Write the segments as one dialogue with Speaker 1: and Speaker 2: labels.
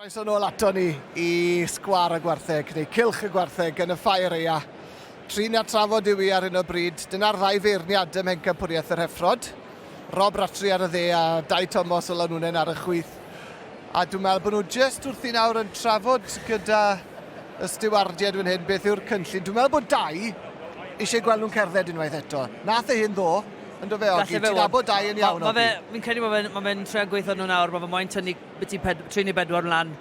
Speaker 1: Croeso nôl ato ni i Sgwâr y Gwartheg, neu Cylch y Gwartheg yn y Ffair Aea. Trin a trafod yw i ar hyn o bryd. Dyna'r ddau feirniad ym Mhencampwriaeth yr Heffrod. Rob Rattray ar y dde a Dai Thomas o Lanwnnen ar y chwith. A dwi'n meddwl bod nhw jyst wrthi nawr yn trafod gyda y stiwardiaid fan hyn beth yw'r cynllun. Dwi'n meddwl bod Dai eisiau gweld nhw'n cerdded unwaith eto. Nath e hyn ddo, yn do fe, Ogi? Ti'n nabod Dai yn iawn, Ogi?
Speaker 2: Fi'n credu bod fe'n ma fe trio gweithio nhw nawr, mae fe moyn tynnu biti 3 neu 4 mlan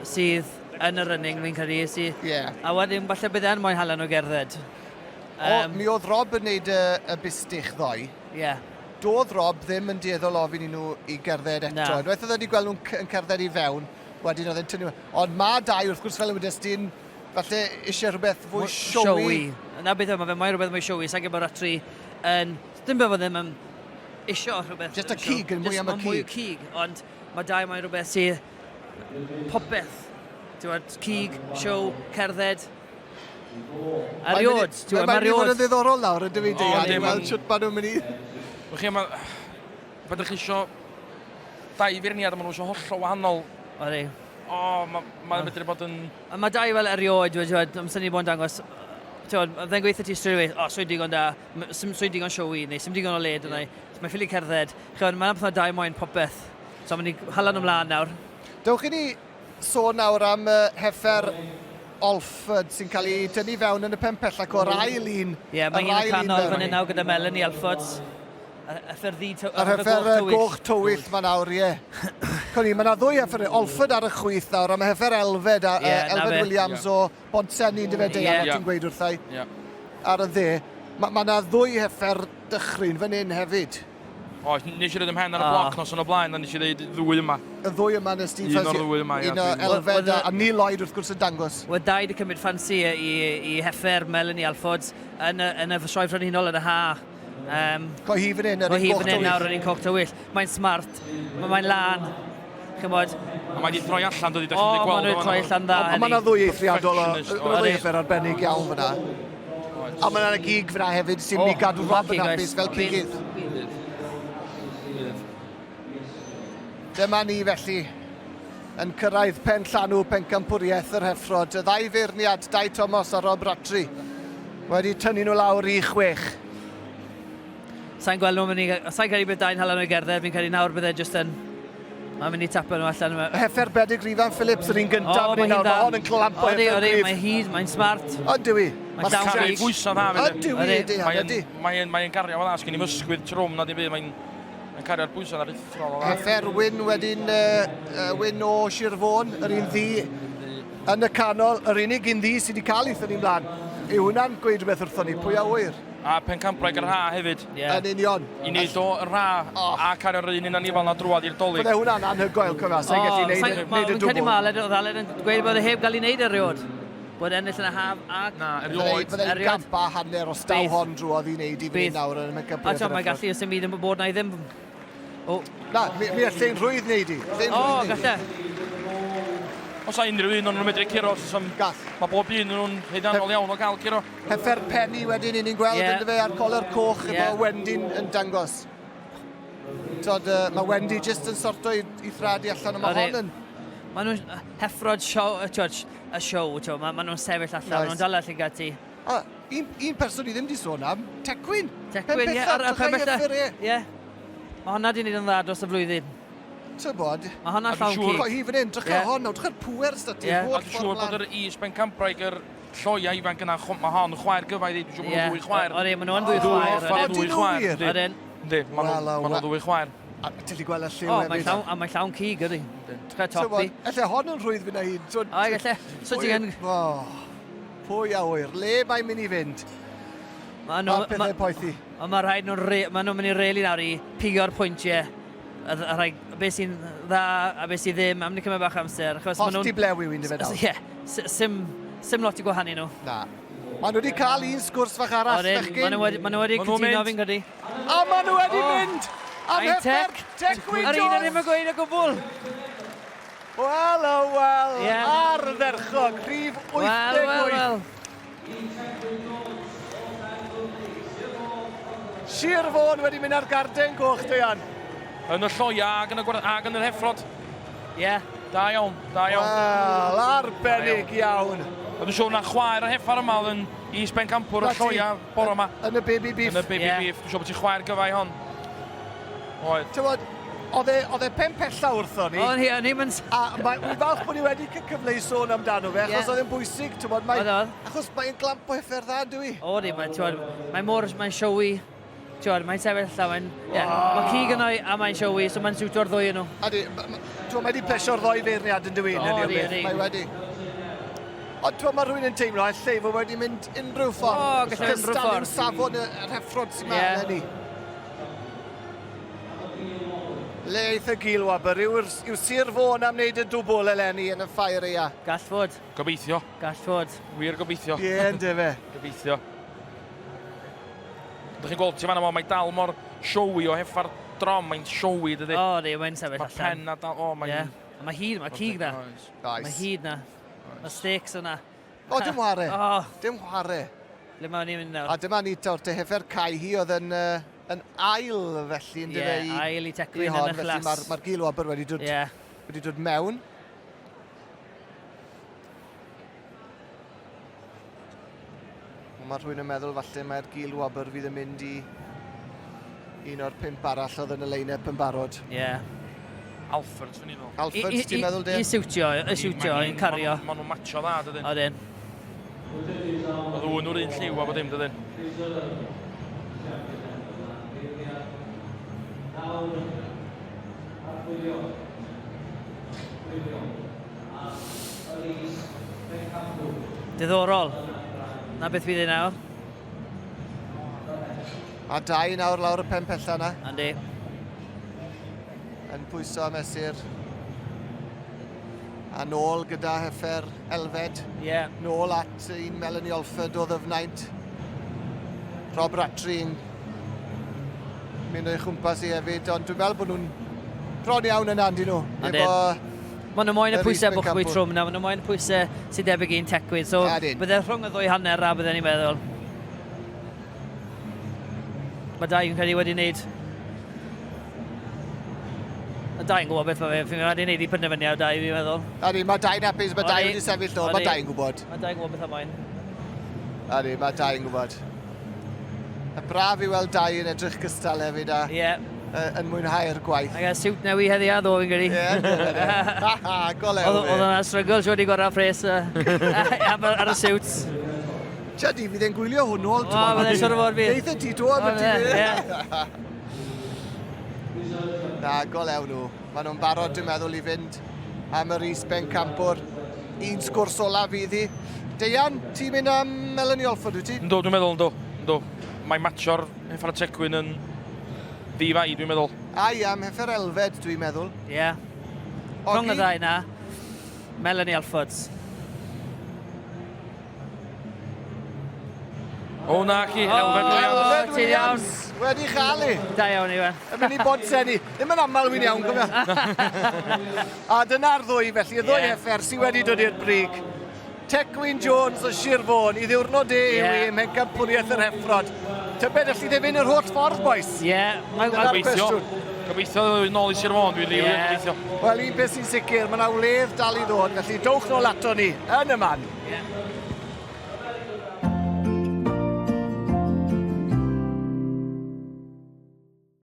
Speaker 2: sydd yn y running fi'n credu. Sy,
Speaker 1: yeah.
Speaker 2: A wedyn falle bydd e'n moyn hala nhw gerdded.
Speaker 1: O, mi oedd Rob yn neud y, y bustych ddoe.
Speaker 2: Ie. Yeah.
Speaker 1: Doedd Rob ddim yn dueddol ofyn i nhw i gerdded eto.
Speaker 2: Na.
Speaker 1: Unwaith oedd wedi gweld nhw'n yn cerdded i fewn, wedyn oedd e'n tynnu. Ond mae Dai, wrth gwrs, fel y wedes di'n, falle eisiau rhywbeth fwy showy.
Speaker 2: Showy. Na beth yw, mae fe moyn rhywbeth mwy showy. Sa'n gwybod bod Ratri yn... Dim bod fe ddim yn isio rhywbeth...
Speaker 1: Just y cig, yn mwy am y cig.
Speaker 2: Mwy o cig, ond Mae Dai mae'n rhywbeth sydd popeth. Ti'n gwybod, cig, show, cerdded. Erioed, ti'n gwybod,
Speaker 1: Mae'n mynd i fod yn ddiddorol nawr, ydw i, Deian, i weld sut maen nhw'n mynd i...
Speaker 3: Wel chi, mae... Pan ydych chi isio dau feirniad a maen nhw isio hollol wahanol.
Speaker 2: Odi.
Speaker 3: O, mae'n ma medru bod yn...
Speaker 2: A mae Dai fel erioed, ti'n gwybod, amser ni bod yn dangos, ti'n gwybod, fe'n gweithio ti straight away, o, swy'n digon da, swy'n digon showy, neu sy'n digon o led yna, yeah. Mae'n ffili cerdded. Chymod, mae'n pethau da moyn popeth. So mae'n i hala nhw mlaen nawr.
Speaker 1: Dewch i ni sôn nawr am uh, heffer Olford sy'n cael ei dynnu fewn yn y pen pellach o'r ail un.
Speaker 2: Ie, yeah, mae'n un y canol fan hyn nawr gyda Melanie Alford. Heffer ddu,
Speaker 1: Yr heffer goch tywyll ma nawr, ie. Coni, mae yna ddwy heffer, Olford ar y chwith nawr, a mae heffer Elfed, a, yeah, Elfed Williams yeah. o Bontsenni, yndyfe, Deian, yeah. ti'n gweud wrthai,
Speaker 3: yeah.
Speaker 1: ar y dde. Mae ma yna ddwy heffer dychryn fan hyn hefyd.
Speaker 3: Oes, nes i roed 'y mhen ar y bloc noson o blaen a nes i ddeud ddwy yma.
Speaker 1: Y ddwy yma nes di
Speaker 3: Un o'r ddwy yma, ia.
Speaker 1: Un o Elfed a, a Neil Lloyd wrth gwrs yn dangos.
Speaker 2: Wel, Dai di cymryd ffansi i, i heffer Melanie Alford yn y, yn y sioe frenhinol yn y ha.
Speaker 1: Um, Co hi fan hyn, yr un
Speaker 2: goch tywyll. Nawr, yr un coch tywyll. Mae'n smart, mae'n lân, chymod.
Speaker 3: A mae wedi troi allan, dydy, da chi'n
Speaker 2: gweld. O, mae'n wedi troi allan dda.
Speaker 1: Ond mae yna ddwy eithriadol o, ddwy heffer arbennig iawn fyna. A mae yna gig fyna hefyd sy'n mynd i gadw Rob yn hapus fel cigydd. Dyma ni felly yn cyrraedd pen llanw pencampwriaeth yr Heffrod. Y ddau feirniad, Dai Thomas a Rob Rattray, wedi tynnu nhw lawr i chwech.
Speaker 2: Sa'n gweld nhw'n mynd i... Sa'n credu bydd Dai'n hala nhw i gerdded, fi'n credu nawr bydd e jyst yn... Mae'n mynd i tapo nhw allan.
Speaker 1: Heffer Bedig Ifan Phillips yr un gyntaf yn nawr. Mae hon yn clampo heffer
Speaker 2: Odi, odi, mae'n hyd, mae'n smart.
Speaker 1: Ydyw i.
Speaker 2: Mae'n llawn
Speaker 3: cario bwysau dda.
Speaker 1: Ydyw i, ydy, ydy.
Speaker 3: Mae'n mae gario fel sgyn i'm ysgwydd trwm na dim byd, mae'n mae'n cario'r bwysau aruthrol o dda.
Speaker 1: Heffer Wyn wedyn, uh, Wyn o Sir Fôn, yr un ddi yn y canol, yr unig un ddi sydd wedi cael ei thynnu mlaen. Yw hwnna'n gweud rhywbeth wrthon ni, pwy a wyr?
Speaker 3: A pencampwraig yr ha hefyd.
Speaker 2: Yeah.
Speaker 1: Yn union.
Speaker 3: I wneud o yr ha oh. a cario'r un un anifal na drwad i'r dolyg.
Speaker 1: Bydde hwnna'n anhygoel, cofio, sa'n gallu neud, neud y dwbl.
Speaker 2: Fi'n credu mae Aled, oedd Aled yn gweud bod e heb gael ei wneud erioed. Bod ennill yn y haf a...
Speaker 3: Na, erioed.
Speaker 1: Byddai'n gamp a hanner os daw hon drwodd i wneud i fyny nawr yn y
Speaker 2: pencampwriaeth. A mae'n gallu, os dim byd yn bod na i ddim
Speaker 1: O. Na, mi, mi allai'n rhwydd wneud i.
Speaker 2: O, galle.
Speaker 3: Os a unrhyw un o'n nhw'n medru curo, os am...
Speaker 1: Gall.
Speaker 3: Mae bob un o'n nhw'n haeddiannol iawn o gael curo.
Speaker 1: Heffer Penny wedyn, i ni'n gweld yeah. ynddo fe ar coler coch yeah. efo Wendy'n yn dangos. Tod, uh, mae Wendy jyst yn sorto i, i thrad i allan, ond mae hon yn...
Speaker 2: Mae nhw'n heffrod show, uh, y show, mae ma nhw'n sefyll allan, nice. nhw'n dal allan ti.
Speaker 1: A, un, un person i ddim di sôn am, Tecwyn.
Speaker 2: Tecwyn, ie, ar, ar pen bella. Ie. Mae honna di wneud yn dda dros y flwyddyn.
Speaker 1: Tybod.
Speaker 2: Mae honna llawn cig.
Speaker 1: Mae hi fan hyn, drycha yeah. hon nawr, drycha'r pŵer sydd ti,
Speaker 2: yeah.
Speaker 1: holl
Speaker 3: ffordd mlaen. Siŵr bod yr is bencampwraig yr lloia ifanc yna, mae hon chwaer gyfaidd i, dwi'n siŵr bod nhw'n ddwy chwaer.
Speaker 2: Odi, maen nhw'n ddwy chwaer.
Speaker 3: Maen nhw'n ddwy chwaer.
Speaker 2: Odyn.
Speaker 3: Yndi, maen nhw'n ddwy chwaer.
Speaker 1: A ti'n gallu gweld y lliw hefyd.
Speaker 2: Mae llawn, a mae llawn cig, ydy. Drycha top di.
Speaker 1: Elle hon yn rhwydd fyna hyd.
Speaker 2: O, elle. So ti'n...
Speaker 1: Pwy a wyr, le mae'n mynd i fynd?
Speaker 2: Mae nhw...
Speaker 1: Mae'r pethau poethi.
Speaker 2: Ond mae rhaid nhw'n... Mae nhw'n mynd i rili nawr i pigo'r pwyntiau. A, a rhaid, beth sy'n dda a beth sydd ddim. Mae'n mynd i cymryd bach amser. Achos
Speaker 1: Hollt i blew yw un dyfe nawr.
Speaker 2: Ie. Sim, sim lot i gwahanu nhw.
Speaker 1: Na. Maen nhw wedi cael un sgwrs fach arall,
Speaker 2: fechgyn. Maen nhw wedi, ma nhw wedi cytuno fi'n credu.
Speaker 1: A maen nhw wedi oh. mynd! Am heffer Tecwyn
Speaker 2: Jones! Yr un ddim yn gweud o gwbl.
Speaker 1: Wel, o wel, yeah. ardderchog, rhif 88.
Speaker 2: Wel, wel, wel.
Speaker 1: Sir Fôn wedi mynd ar garden goch, Deian.
Speaker 3: Yn y lloia ag yn y, ag yn yr heffrod.
Speaker 2: Ie. Yeah.
Speaker 3: Da iawn, da iawn.
Speaker 1: Wel, arbennig iawn.
Speaker 3: A dwi'n siŵr na chwaer y heffar yma oedd yn is bencampwr y lloia bore yma.
Speaker 1: Yn y baby beef.
Speaker 3: Yn y baby yeah. beef. Dwi'n siŵr bod ti'n chwaer gyfau hon. Oedd.
Speaker 1: Ti'n oedd e, oedd e pen pella wrtho ni.
Speaker 2: Oedd hi, o'n i'n mynd...
Speaker 1: A mae, wy'n falch bod ni wedi cael cyfle i sôn amdano fe, achos yeah. oedd e'n bwysig, ti'n bod, mae, achos mae'n glamp o heffer dda, dwi.
Speaker 2: O, di, mae'n, ti'n bod, mae'n mor, mae'n showy, ti'n mae'n sefyll allan, mae'n, yeah, oh. mae cig yno a mae'n showy, so mae'n siwtio'r ddwy nhw.
Speaker 1: Ydy, ti'n mae wedi plesio'r ddoi feirniad yn dwi,
Speaker 2: yn ydi.
Speaker 1: Mae wedi. Ond ti'n mae rhywun yn teimlo, allai fod wedi mynd unrhyw ffordd.
Speaker 2: O, gallai unrhyw ffordd.
Speaker 1: Cystal safon yr heffrod sy'n yeah. eleni. Le eith y gil wabr? Yw'r yw Sir Fôn am wneud y dwbl eleni yn y ffair eia?
Speaker 2: Gall fod.
Speaker 3: Gobeithio.
Speaker 2: Gall fod.
Speaker 3: Wir gobeithio.
Speaker 1: Ie, yeah, ynddo fe.
Speaker 3: Gobeithio. Dych chi'n gweld ti fan yma, mae dal mor showy o heffa'r drom, mae'n showy dydy.
Speaker 2: O, di, mae'n sefyll allan.
Speaker 3: Mae pen a dal, o, mae'n...
Speaker 2: Yeah. Mae hyd, mae cig na.
Speaker 1: Nice.
Speaker 2: Mae hyd na. Mae steaks yna.
Speaker 1: O, dim whare.
Speaker 2: O.
Speaker 1: Dim whare.
Speaker 2: Le mae ni'n mynd nawr?
Speaker 1: A dyma ni, tawr, te heffer cae hi oedd yn, uh, yn ail felly, yn
Speaker 2: yeah, i... ail i Tecwyn yn y chlas.
Speaker 1: Mae'r ma gil wabr wedi dod,
Speaker 2: yeah.
Speaker 1: wedi dod mewn. Mae rhywun yn meddwl falle mae'r gil wobr fydd yn mynd i un o'r pump arall oedd yn y line-up yn barod.
Speaker 2: Ie. Yeah.
Speaker 3: Alfred, swn i'n meddwl.
Speaker 1: Alfred, ti'n meddwl,
Speaker 2: de? I siwtio, i siwtio, i'n cario.
Speaker 3: Maen nhw'n matcho dda, dydyn.
Speaker 2: Odyn.
Speaker 3: Oedd nhw'n o'r un lliw a bod dim, dydyn.
Speaker 2: Diddorol. Na beth fydd ei nawr.
Speaker 1: A dau nawr lawr y pen pella na.
Speaker 2: Andy.
Speaker 1: Yn pwyso a mesur. A nôl gyda heffer Elfed.
Speaker 2: Ie. Yeah.
Speaker 1: Nôl at un Melanie Olford o Ddyfnaint. Rob Rattray yn mynd o'i chwmpas i hefyd, ond dwi'n meddwl bod nhw'n bron iawn yna, yndyn nhw.
Speaker 2: Efo Maen nhw moyn y pwysau bwch fwy trwm na, maen nhw moyn y pwysau sy'n debyg i'n tecwyn. So, bydde rhwng y ddwy hanner a bydden ni'n meddwl. Mae dau yn credu wedi wneud... Mae dau yn gwybod beth mae fe, wedi wneud i penderfyniad dau, fi'n meddwl.
Speaker 1: Ydy, mae dau'n hapus, mae dau wedi sefyll nôl, mae dau'n gwybod.
Speaker 2: Mae dau'n gwybod beth am moyn.
Speaker 1: Ydy, mae dau'n gwybod. A braf i weld dau yn edrych gystal hefyd a
Speaker 2: yeah.
Speaker 1: yn mwynhau'r gwaith.
Speaker 2: A gael siwt newi heddi a ddo fi'n credu.
Speaker 1: Ie, ha ha, golew.
Speaker 2: Oedd yna struggle siwr i gorau pres ar y siwt.
Speaker 1: Tia di, fydd e'n gwylio hwn nôl.
Speaker 2: O, bydd e'n siŵr o fod fydd.
Speaker 1: Neith e ti to am y ti. Na, golew nhw. Maen nhw'n barod, dwi'n meddwl, i fynd am yr is bencampwr. Un sgwrs ola fydd hi. Deian, ti'n mynd am Melanie Olford, wyt ti?
Speaker 3: Yndw, dwi'n meddwl, yndw. Yndw. Mae matcho'r Heffer Tecwyn yn ddi-fai, dwi'n meddwl.
Speaker 1: A ia, am Heffer Elfed, dwi'n meddwl.
Speaker 2: Ie. Yeah. Rhwng y ddau na, Melanie Alford.
Speaker 3: O na ci, Elfed Williams.
Speaker 1: Elfed Williams wedi chael i.
Speaker 2: Da iawn, Iwan.
Speaker 1: Yn mynd i bod seni. Ddim yn aml wy'n iawn, gofio. A dyna'r ddwy felly, y ddwy yeah. heffer sydd wedi dod i'r brig. Tecwyn Jones o Sir Fôn i ddiwrnod e yw i ym Mhencampwriaeth yr Heffrod. Tybed allu ddim fynd yr holl ffordd, boys?
Speaker 2: Ie. Yeah,
Speaker 1: Dyna'r
Speaker 3: Gobeithio.
Speaker 1: cwestiwn.
Speaker 3: Gobeithio ddod nôl i Sir Fôn, dwi'n rili
Speaker 2: Ie.
Speaker 3: gobeithio.
Speaker 1: Wel, un peth sy'n sicr, mae yna wledd dal i ddod, felly dowch nôl ato ni yn y man.
Speaker 2: Yeah.